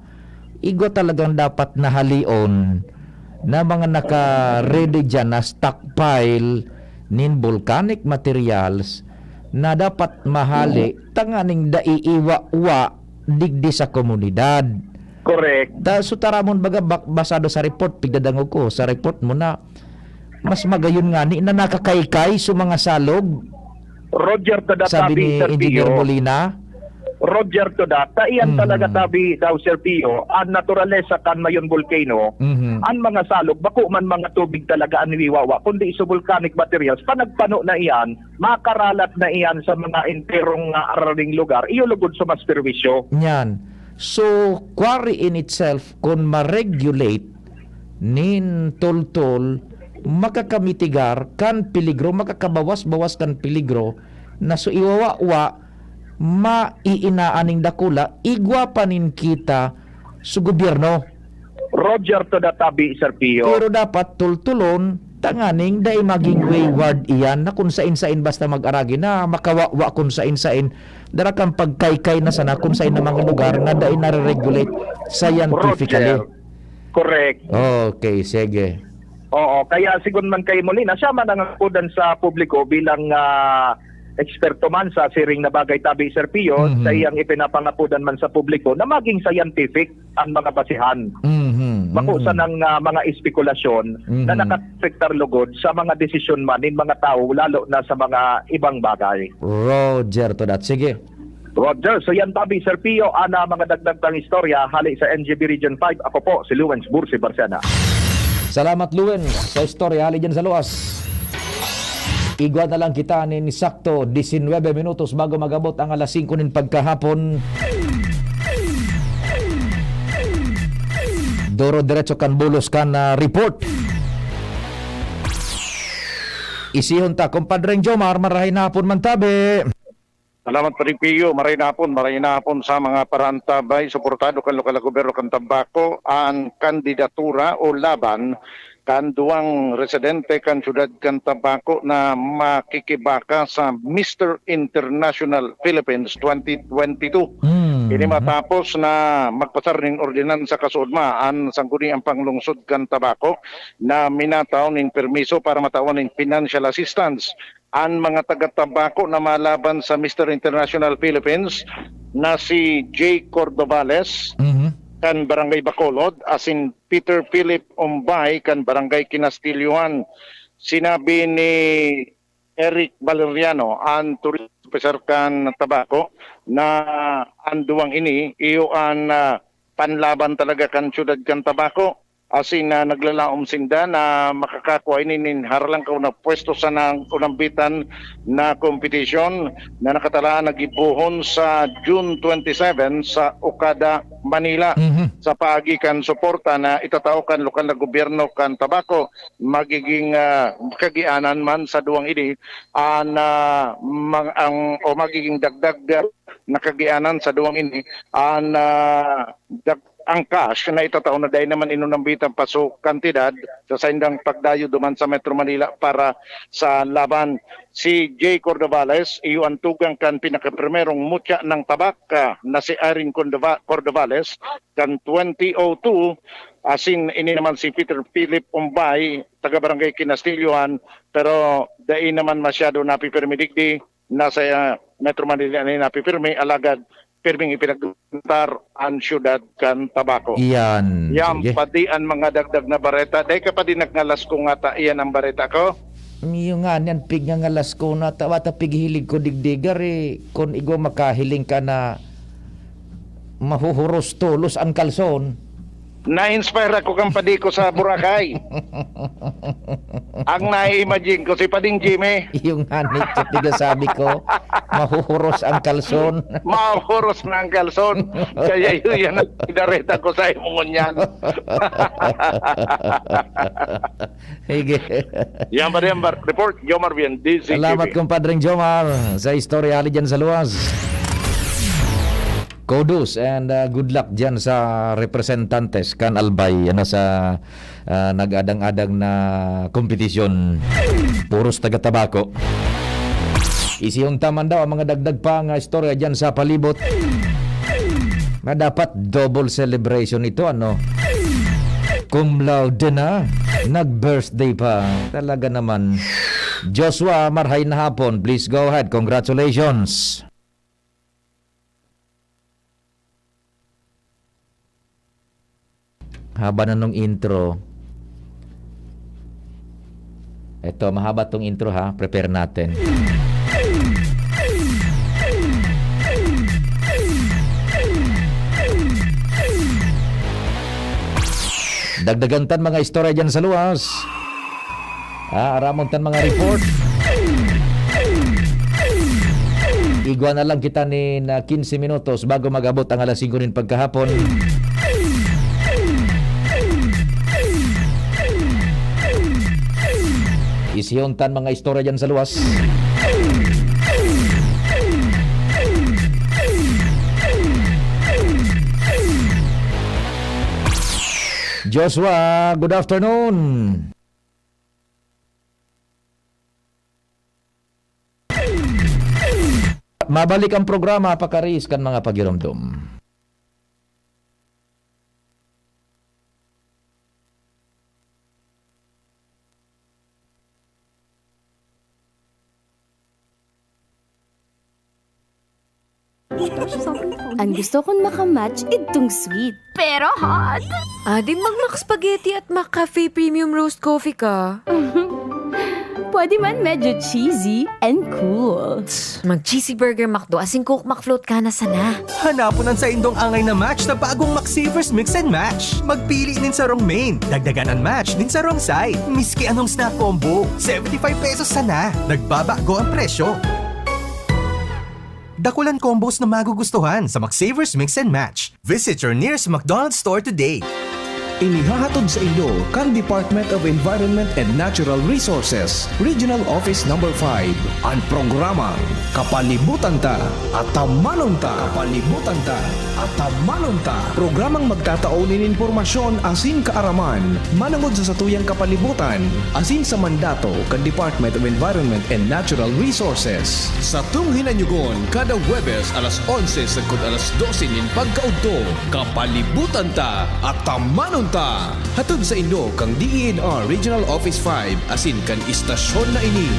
Igwa talagang dapat na haleon na mga naka-ready diyan na stockpile nin volcanic materials na dapat mahale tanganing dai iwawa digdi sa komunidad. Correct. Ta, so taramon baga bak-, basado sa report, pigdadangog ko sa report mo na mas magayon ngani na nakakaykay sa mga salog. Roger, to the Sabi tabi, ni Sir Engineer Pio. Molina. Roger, to that. Ta iyan Mhm. talaga, tabi daw, Sir Pio, ang naturalesa kan Mayon Volcano, Mhm. ang mga salog, bako man mga tubig talaga ang niwiwawa, kundi iso volcanic materials, panagpano na iyan, makaralat na iyan sa mga enterong, ah, araring lugar, iyo lugod sa mas perwisyo. Nyan. So, quarry in itself, kun ma-regulate nin toltol, makakamitigar kan peligro, makakabawas-bawas kan peligro na so iwawawa, maiinaan ning dakula, igwa pa nin kita sa gobyerno. Roger, to the tabi, Sir Pio. Pero dapat tultulon tanganing dai maging wayward iyan na kun sain-sain basta mag-aragi na makawawa kun sain-sain. Dara kan pagkaykay na sana kun sain na mga lugar na dai nare-regulate scientifically. Roger. Correct. Okay, sige. Oo, kaya sigon man kay Molina, siya man ang akodan sa publiko bilang, ah, eksperto man sa siring na bagay, tabi, Sir Pio, Mhm. sa iyang ipinapangakodan man sa publiko na maging scientific ang mga basihan. Mhm, Bako mhm. sanang, ah, mga espekulasyon na Mhm. nakaapektar lugod sa mga desisyon man nin mga tawo, lalo na sa mga ibang bagay. Roger to that. Sige. Roger, so yan tabi, Sir Pio, ana mga dagdag pang istorya hali sa N G B Region five. Ako po si Luwens Bursi Barcena. Salamat, Luen, sa istorya hali dyan sa luwas. Igwa na lang kita nin sakto disinwebe minutos bago mag-abot ang alas singko nin pagkahapon. Duro diretso kan bulos kan, ah, report. Isihon ta, Kumpadreng Jomar, marahay na hapon man tabi. Salamat, Padre Pio. Maray na hapon, maray na hapon sa mga paraantabay. Suportado kan lokal na gobyerno kan Tabaco an kandidatura o laban kan duwang residente kan siyudad kan Tabaco na makikibaka sa Mister International Philippines twenty twenty-two. Hmm. Ini matapos na magpasar nin ordinansa kasuodma an Sangguniang Panglungsod kan Tabaco na minataw nin permiso para matawan nin financial assistance an mga taga-Tabaco na malaban sa Mister International Philippines na si Jay Cordovales Mhm. kan Barangay Bacolod, asin Peter Philip Umbay kan Barangay Kinastilyohan. Sinabi ni Eric Valeriano, an tourism officer kan Tabaco, na an duwang ini iyo an, ah, panlaban talaga kan siyudad kan Tabaco. Asin na naglalaom sinda na makakakua ini nin haralangkaw na pwesto sa nang-, unambitan na kompetisyon na nakatalaan na gibohon sa June twenty-seven sa Okada, Manila. Mhm. Sa paagi kan suporta na itatao kan lokal na gobyerno kan Tabaco, magiging, ah, kagianan man sa duwang ini an, ah, mang-, ang, o magiging dagdag, ah, na kagianan sa duwang ini an, ah, dag-, ang cash na itatao na dai naman inunambitan pa so kantidad sa saindang pagdayo duman sa Metro Manila para sa laban. Si Jay Cordovales, iyo an tugang kan pinakaprimerong mutya ng tabak, ah, na si Irene Cordova-, Cordovales kan twenty oh two, asin ini naman si Peter Philip Umbay, taga Barangay Kinastilyohan, pero dai naman masyado napipirmi digdi. Nasa, ah, Metro Manila na napipirmi, alagad pirming ipinagtar an siyudad kan Tabaco. Iyan. Yan, sige. Padi an mga dagdag na bareta. Dai ka pa din nagngalas ko ngata, iyan ang bareta ko. Iyo nga, niyan pig nga ngalas ko na, tawa ta pighilig ko digdigar eh. Kun igwa makahiling ka na mahuhuros tolos ang kalson. Na-inspire ako kan padi ko sa Boracay. Ang nai-imagine ko, si Pading Jimmy. Yung hanit ko, tiga sabi ko, mahuhuros ang kalson. Mahuhuros na ang kalson. Kaya yun yan ang pinareta ko sa imo ngunyan. Sige. Yan pa rin, report, Jomar Bien, D Z T V. Salamat, Kumpadreng Jomar, sa istorya hali dyan sa luwas. Kudos and, uh, good luck dyan sa representantes kan Albay, ano, sa, uh, nag-adang-adang na kompetisyon. Puros taga Tabaco. Isihon ta man daw ang mga dagdag pa nga istorya dyan sa palibot. Na dapat double celebration ito, ano? Cum laude na, nag-birthday pa. Talaga naman. Joshua, marhay na hapon. Please go ahead. Congratulations. Haba na nung intro. Eto, mahaba tong intro ha. Prepare natin. Dagdagan tan mga istorya dyan sa luwas. Ah, aramon tan mga report. Igwa na lang kita nin, ah, quince minutos bago mag-abot ang alas singko nin pagkahapon. Isihon tan mga istorya dyan sa luwas. Joshua, good afternoon. Mabalik ang programa, Pakariis kan mga Pagiromdom. Ang gusto kon maka-match, idtong sweet. Pero hot. Adi mag-Mac Spaghetti at Mac Cafe Premium Roast Coffee ka. Pwede man medyo cheesy and cool. Mag-cheesy burger McDo asin Coke McFloat ka na sana. Hanapon an saindong angay na match sa bagong McSavers Mix and Match. Magpili nin sarong main, dagdagan an match nin sarong side. Miski anong snack combo, seventy five pesos sana. Nagbabago ang presyo. Dakulan combos na magugustuhan sa McSavers Mix and Match. Visit your nearest McDonald's store today. Inihahatod sa inyo kan Department of Environment and Natural Resources, Regional Office Number five, an programang Kapalibutan Ta, Atamanon Ta. Kapalibutan Ta, Atamanon Ta. Programang magtatao nin impormasyon asin kaaraman manongod sa satuyang kapalibutan asin sa mandato kan Department of Environment and Natural Resources. Satong hinanyugon kada Huwebes alas onse sagkod alas dose nin pagkaudto. Kapalibutan Ta, Atamanon Ta. Hatod sa inyo kan D E N R Regional Office five asin kan istasyon na ini.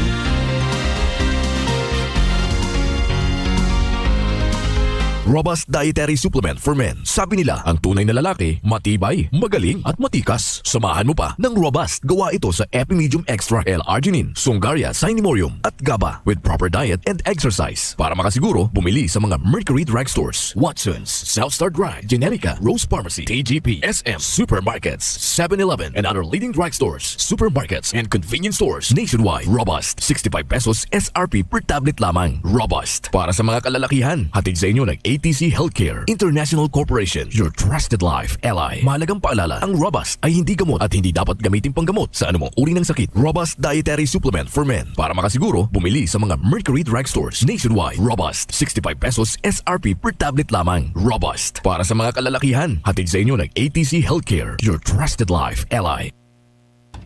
Robust Dietary Supplement for Men. Sabi nila, ang tunay na lalaki, matibay, magaling, at matikas. Samahan mo pa ng Robust. Gawa ito sa Epimedium Extra, L-arginine, Sungaria, Cinemorium, at GABA. With proper diet and exercise. Para makasiguro, bumili sa mga Mercury Drug Stores, Watson's, South Star Drug, Generica, Rose Pharmacy, T G P, S M, supermarkets, Seven Eleven, and other leading drug stores, supermarkets, and convenience stores nationwide. Robust, sixty-five pesos S R P per tablet lamang. Robust. Para sa mga kalalakihan, hatid sa inyo ng A T C Healthcare International Corporation, your trusted life ally. Mahalagang paalala, ang Robust ay hindi gamot at hindi dapat gamitin panggamot sa anumang uri ng sakit. Robust Dietary Supplement for Men. Para makasiguro, bumili sa mga Mercury Drug Stores nationwide. Robust, sixty-five pesos S R P per tablet lamang. Robust. Para sa mga kalalakihan, hatid sa inyo ng A T C Healthcare, your trusted life ally.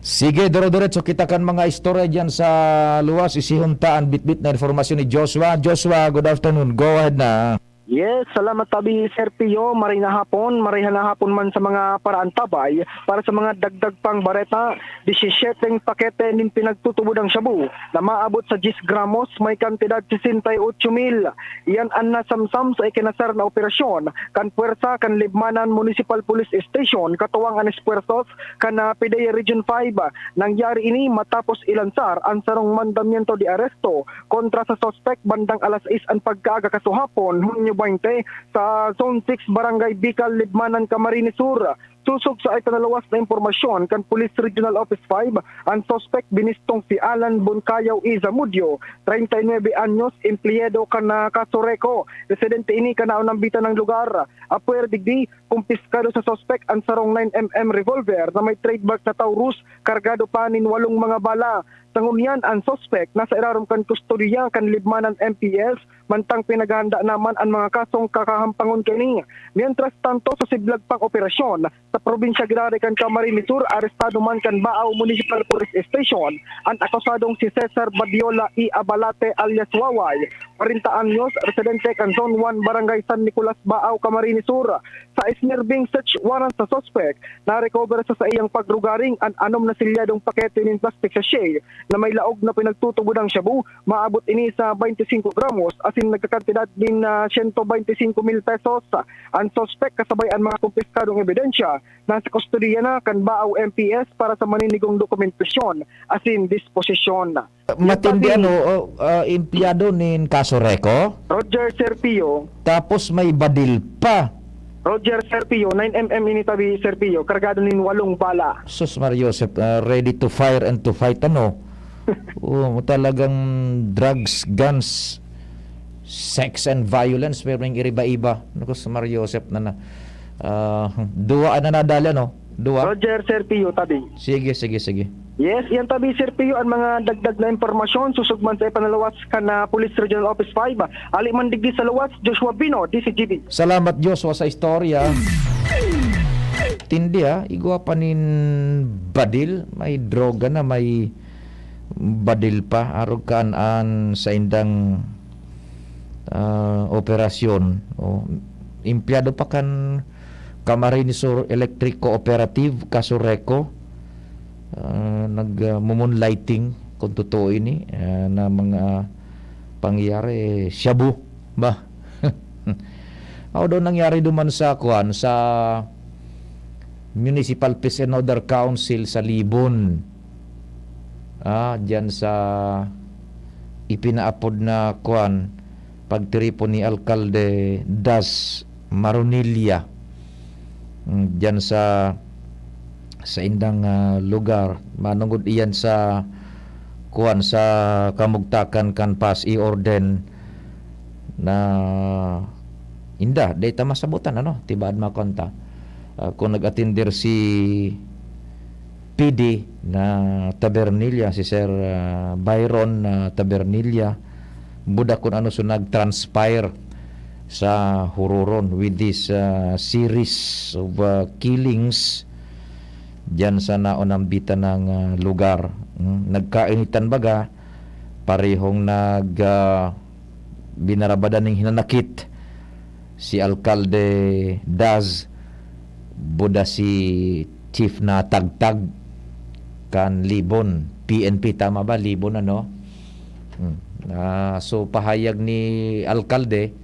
Sige, dire-diretso kita kan mga istorya diyan sa luwas. Isihon ta an bitbit na impormasyon ni Joshua. Joshua, good afternoon. Go ahead na. Yes, salamat tabi, Sir Pio. Maray na hapon, maray na hapon man sa mga paraantabay. Para sa mga dagdag pang bareta, disisyeteng pakete nin pinagtutubod ang shabu na maabot sa diyes gramos, may kantidad sesenta y ocho mil. Iyan an nasamsam sa ikinasar na operasyon kan pwersa kan Libmanan Municipal Police Station, katuwang an espuwersos kan, ah, PDEA Region five. Nangyari ini matapos ilansar an sarong mandamiento de aresto kontra sa suspek bandang alas sais an pagkaaga kasuhapon, Hunyo baynte, sa Zone six, Barangay Bikal, Libmanan, Camarines Sur. Sosog sa ito na luwas na impormasyon kan Police Regional Office five, an suspek binistong si Alan Boncayaw E. Zamudio, treinta y nueve anyos, empleyado kan, ah, Caso Reco. Residente ini kan naunambitan ng lugar. Apwera digdi, kumpiskado sa suspek an sarong nine M M revolver na may trademark na Taurus, kargado pa nin walong mga bala. Sa ngunyan, an suspek nasa irarom kan kustodiya kan Libmanan M P S, mantang pinaghahanda naman an mga kasong kakahampangon kaini. Mientras tanto, sa siblag pang operasyon, sa probinsya giraray kan Camarines Sur, arestado man kan Baao Municipal Police Station an akusadong si Cesar Badiola E. Abalate alias Waway, kwarenta anyos, residente kan Zone one, Barangay San Nicolas, Baao, Camarines Sur. Sa isnirbing search warrant sa suspek, na-recover sa saiyang pagrugaring an anom na silyadong pakete nin plastic sachet na may laog na pinagtutubod ang shabu. Maabot ini sa twenty-five gramos asin nagkakantidad nin, ah, siyento bente singko mil pesos. An suspek kasabay an mga kumpiskadong ebidensya nasa kustodiya na kan Baao M P S para sa maninigong dokumentasyon asin disposisyon. Matindi, ano, oh, ah, empleyado nin Caso Reco? Roger Serpio. Tapos may badil pa. Roger Serpio, nine M M ini tabi, Serpio, kargado nin walong bala. Sus, Maria Josep, ah, ready to fire and to fight, ano? Oo, talagang drugs, guns, sex and violence, pero yung iriba-iba. Naku, si Maria Josep na na. Ah, duwa na nadali, ano? Duwa? Roger Serpio, tabi. Sige, sige, sige. Yes, yan tabi, Sir Pio, ang mga dagdag na impormasyon susog man sa ipanaluwas kan, ah, Police Regional Office five. Ali man digdi sa luwas, Joshua Bino, D C G B. Salamat, Joshua, sa istorya. Tindi, ah. Igwa pa nin badil. May droga na, may badil pa. Arog kaan an saindang, ah, operasyon. O, empleyado pa kan Camarines Sur Electric Cooperative, Caso Reco. Ah, nag, ah, moonlighting, kung totoo ini, ah, na mga pangyayari, eh, shabu ba? Ako daw nangyari duman sa, kuwan, sa Municipal Peace and Order Council sa Libon. ah, diyan sa ipinaapod na kuan, pagtiripon ni Alkalde Das Maronilla. Mm, diyan sa, sa indang, ah, lugar. Manungod iyan sa kuan, sa kamugtakan kan Pas i Orden na inda, dai ta masabutan, ano, tibaad makuan ta. Ah, kung nag-atender si P D na Tabernilla, si Sir, ah, Byron na Tabernilla, buda kun ano so nag-transpire sa Huroron with this, ah, series of, ah, killings diyan sa naonambitan ng, ah, lugar. Hmm, nagkainitan baga, parehong nag, ah, binarabadan ning hinanakit si Alkalde Daz, buda si Chief na tagtag kan Libon, P N P, tama ba? Libon, ano? Hmm. Ah, so, pahayag ni Alkalde,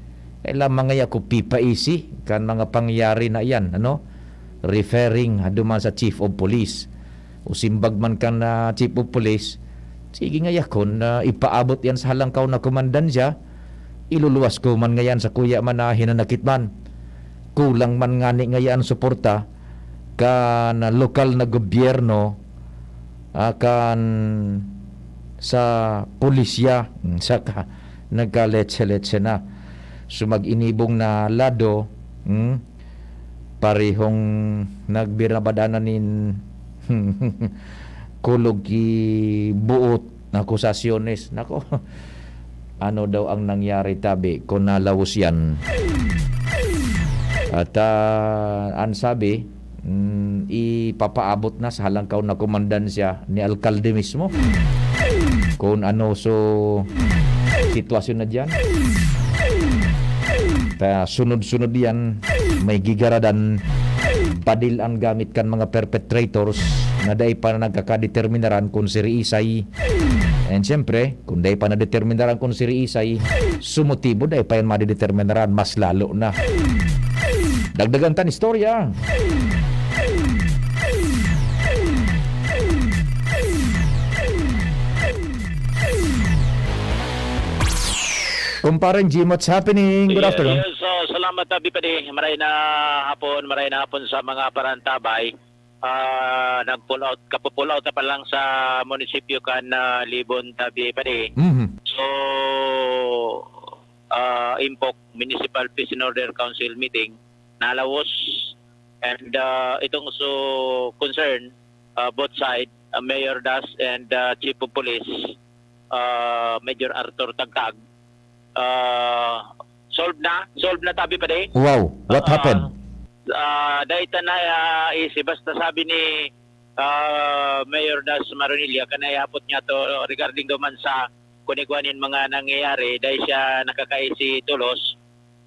kailangan mangaya ko pipaisi kan mga pangyayari na iyan, ano? Referring, ah, duman sa Chief of Police. O simbag man kan, ah, Chief of Police, sige ngaya kun, ah, ipaabot yan sa halangkaw na komandansya, iluluwas ko man ngayan sa kuya man na hinanakit man. Kulang man ngani ngaya an suporta kan lokal na gobyerno, ah, kan sa pulisya, hmm, saka nagkaletse-letse na. So, mag-inibong na lado, hmm, parehong nagbirabadanan nin kulog ki buot na akusasyones. Nako, ano daw ang nangyari tabi kung nalawos yan? At, ah, ang sabi, mm, ipapaabot na sa halangkaw na komandansya ni alkalde mismo. Kung ano so sitwasyon na diyan. Ta sunod-sunod yan, may gigaradan, badil ang gamit kan mga perpetrators na dai pa nagkakadeterminaran kung siriisay. And siyempre, kung dai pa nadeterminaran kung siriisay, sumotibo, dai pa yan madideterminaran, mas lalo na. Dagdagan tan istorya. Kumpare Jim, what's happening? Good afternoon. Yes, so, salamat, Abi Padi. Maray na hapon, maray na hapon sa mga parantabay. Ah, nag-pull out, kapu-pull out na pa lang sa munisipyo kan, ah, Libon, Tabi, Padi. Mhm. So, ah, Impok Municipal Peace and Order Council meeting, nalawos. And, ah, itong so concern, ah, both side, ah, Mayor Das and, ah, Chief of Police, ah, Major Arthur Tagtag, ah, solve na, solve na, Tabi Padi. Wow, what Ah, happened? Ah, dai ta na, ah, isi, basta sabi ni, ah, Mayor Das Maronilla, kanay hapot niya to, regarding duman sa kun igwa nin mga nangyayari, dai siya nakakaisi tolos.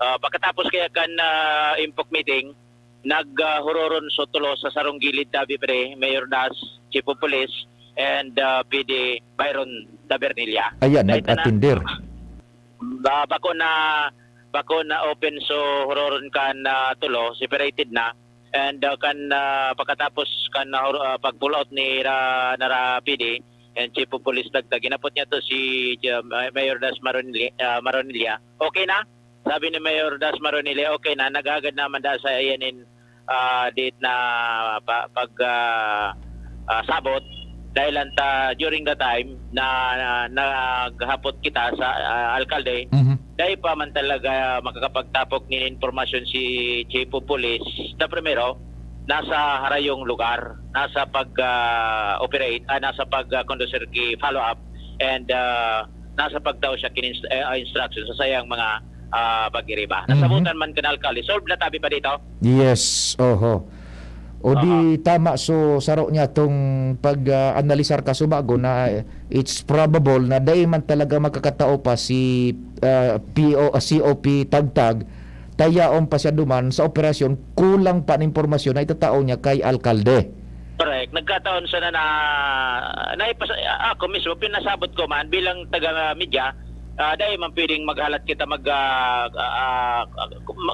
Ah, pagkatapos kaya kan, ah, Impok meeting, nag, ah, huroron so tolos sa sarong gilid, Tabi Padi, Mayor Das, Chief of Police, and, ah, P D Byron Tabernilla. Ayan, Dai ta na nag-atender. Ba-, bako na, bako na open so huroron kan, ah, tulo, separated na. And, ah, kan, ah, pagkatapos kan, ah, hur-, ah, pag-pull out ni ra-, nara P D and Chief of Police Tagtag, hinapot niya to si, ah, Mayor Das Maronili-, ah, Maronilla. Okay na? Sabi ni Mayor Das Maronilla, okay na, naghagad naman da sa iyan in, ah, date na pa-, pag, ah, ah, sabot. Dahil lang ta, during the time na, na naghapot kita sa, ah, alkalde, Mhm. dai pa man talaga makakapagtapok nin impormasyon si Chief of Police na primero, nasa harayong lugar, nasa pag, ah, operate, ah, nasa pag, ah, conducir ki follow-up, and, ah, nasa pagtao siya kin inst-, eh, ah, instruction sa sayang mga, ah, pag-iriba. Mhm. Nasabutan man kan alkalde, solve na tabi pa dito? Yes, oho. O di Aha. tama, so saro niya tong pag, ah, analisar ka subago na it's probable na dai man talaga makakatao pa si, ah, P O, ah, C O P Tagtag, ta yaon pa siya duman sa operasyon, kulang pa an impormasyon na itatao niya kay alkalde. Correct. Nagkataon sana na, na ipas-, ako mismo, pinasabot ko man bilang taga-media, ah, dai man pwedeng maghalat kita mag, ah, ah, ah,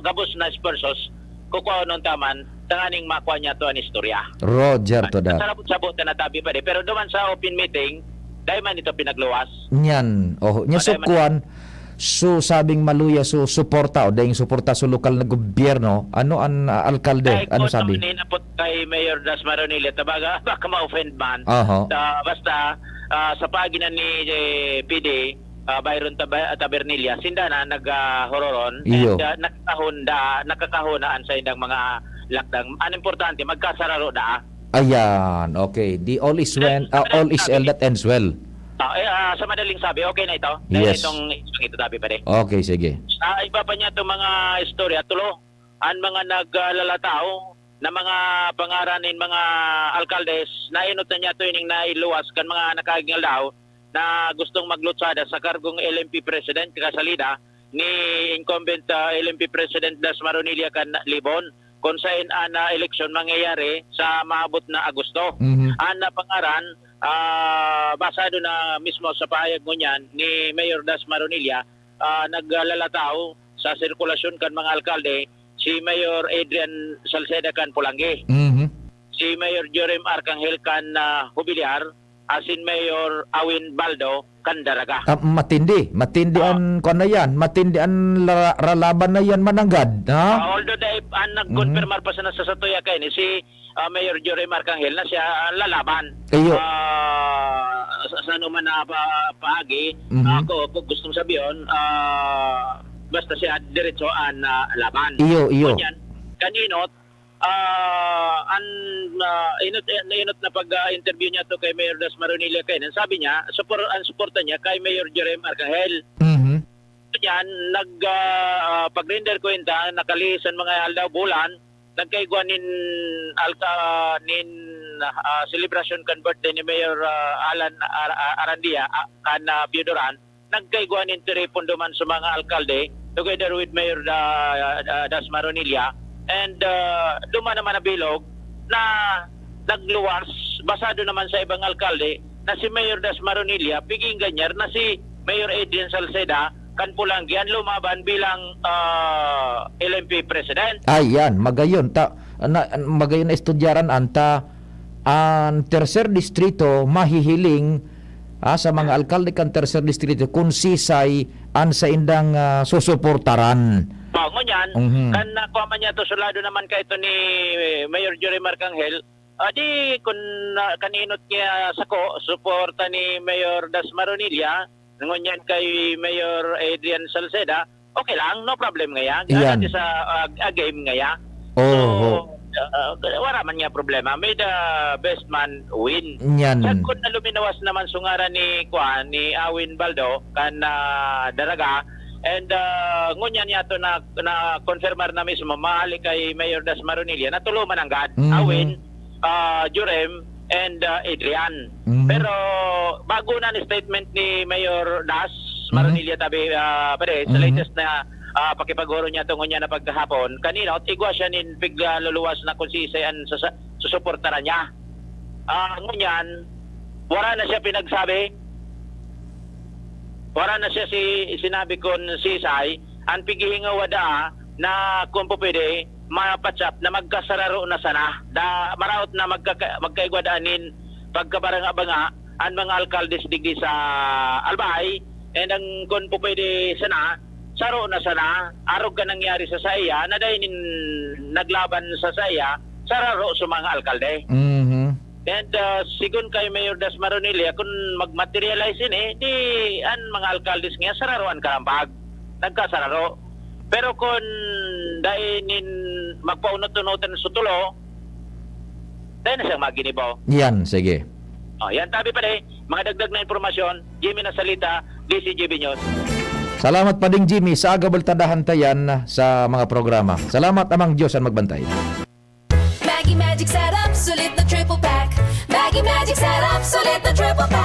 gabos na esfuerzos, kukua nun taman, tanganing makua niya to an istorya. Roger to that. Sarabot-sabot na natabi pa di. Pero duman sa open meeting, Dai man ito pinagluwas. Nyan. Oh, nya, ah, so, dai man kuwan, so sabing maluya, so suporta, o daing suporta sa lokal na gobyerno, ano an, ah, alkalde? Ay, ano sabi? Ni napot kay Mayor Das Maronilla, tabaga, baka ma-offend man. Aha. Ah, basta, ah, sa pagina ni, eh, P D, ah, Byron Tabe-, Tabernilla, sinda na nag, ah, hororon, iyo, and, ah, nakakahon da, nakakahon na an saindang mga lakdang. An importante, magkasararo da. Ayan, okay. The all is well, ah, all is well that ends well. Ah, eh, ah, sa madaling sabi, okay na ito? Dahil yes, itong, itong ito, sabi pa rin. Okay, sige. Ah, iba pa niya itong mga istorya, tulo. An mga naglalataw na mga pangaran nin mga alkaldes, nainot na niya ito ining nailuwas kan mga nakaaging aldaw na gustong maglutsada sa kargong L M P President kasalida ni incumbent, ah, L M P President Das Maronilla kan Libon, kung sain an, ah, eleksyon mangyayari sa maabot na Agosto. Mhm. An, ah, pangaran, ah, basado na mismo sa pahayag ngunyan ni Mayor Das Maronilla, ah, naglalataw sa sirkulasyon kan mga alkalde si Mayor Adrian Salceda kan Polangui, mhm, si Mayor Jorim Arcangel kan, ah, Jubilear, asin Mayor Awin Baldo kan Daraga. Ah, matindi. Matindi, ah, an, kuwan na yan, matindi an la-, ralaban na yan, mananggad, ha? Ah, although dai, an nagkonfirmar pa sana sa satuya kaini, si, ah, Mayor Jorim Arcangel na siya, ah, lalaban. Iyo. Ah, sa, sa anuman na pa-, paagi, mhm, ako, kung gustong sabihin, ah, basta siya diretso an, ah, laban. Iyo, iyo. Ngunyan, kan inot, ah, an, ah, inot, eh, inot na pag, ah, interview niya to kay Mayor Das Maronilla kaini, sabi niya, supor-, an suporta niya kay Mayor Jorim Arcangel. Mhm. Yan, nag, ah, pag-render kwenta, nakalihis an mga aldaw, bulan, nagkaigwa nin alka-, nin, ah, selebrasyon kan birthday ni Mayor, ah, Alan Ar-, Ar-, Arandia, ah, kan, ah, Pio Duran, nagkaigwa nin tiripon duman sa mga alkalde, together with Mayor Da-, Da-, Das Maronilla. And, ah, duman naman nabilog na nagluwas, basado naman sa ibang alkalde, na si Mayor Das Maronilla, piging ganyar na si Mayor Adrian Salceda, kan Polangui, an lumaban bilang, ah, L M P president. Ay, yan. Magayon. Ta-, na, magayon na estudyaran an ta, an tercer distrito mahihiling, ah, sa mga alkalde kan tercer distrito kung sisay an saindang, ah, susuportaran. Oh, ngunyan, mhm, kan nakuha man niya to, sulado naman kaito ni Mayor Jorim Arcangel, ah, di, kun, ah, kan inot niya sako, suporta ni Mayor Das Maronilla, ngunyan kay Mayor Adrian Salceda, okay lang, no problem ngaya. Iyan. Sa, ah, ah, game ngaya. Oho. So, ah, ah, wala man nga problema. May the best man win. Iyan. Sagkod na luminawas naman sa ngaran ni, kuan, ni Awin Baldo, kan, ah, Daraga. And, ah, ngunyan niya to na, na-confirmar na mismo, mahali kay Mayor Das Maronilla, na tulo man anggad. Mhm. Awin, ah, Jurem, and, ah, Adrian. Mhm. Pero bago na an statement ni Mayor Das, mhm, Maronilla tabi, ah, pare, sa, mhm, latest na, ah, pakipag-oro niya tungo niya na pagkahapon, kanina, igwa siya nin pig, ah, luluwas na kung sisay an sasa-, susuportaran niya. Ah, ngunyan, wala na siya pinagsabi. Wala na siya si, sinabi kun sisay. An pighihingawa daa na kung po pwede, mapachap na magkasararo na sana. Da, maraot na magkaka-, magkaigwa daa nin pagkabaranga-banga an mga alkaldes digdi sa Albay. And ang kung po pwede sana, saro na sana, arog ka nangyari sa saiya, na dahil nin naglaban sa saiya, sararo sa mga alkalde. Mhm. And, ah, sigon kay Mayor Das Maronilla, kun mag-materialize ini, di an mga alkaldes niya, sararoan ka lang pag nagkasararo. Pero kun dai nin magpaunot-unotan sa tulo, dai na siyang maginibo. Yan, sige. Oh, yan, tabi pa, eh. Mga dagdag na impormasyon, Jimmy Nasalita, D C G B News. Salamat pa ding, Jimmy, sa aga bultadahan ta yan sa mga programa. Salamat, Amang Diyos ang magbantay. Maggi Magic Sarap, sulit na triple pack. Maggi Magic Sarap, sulit na triple pack.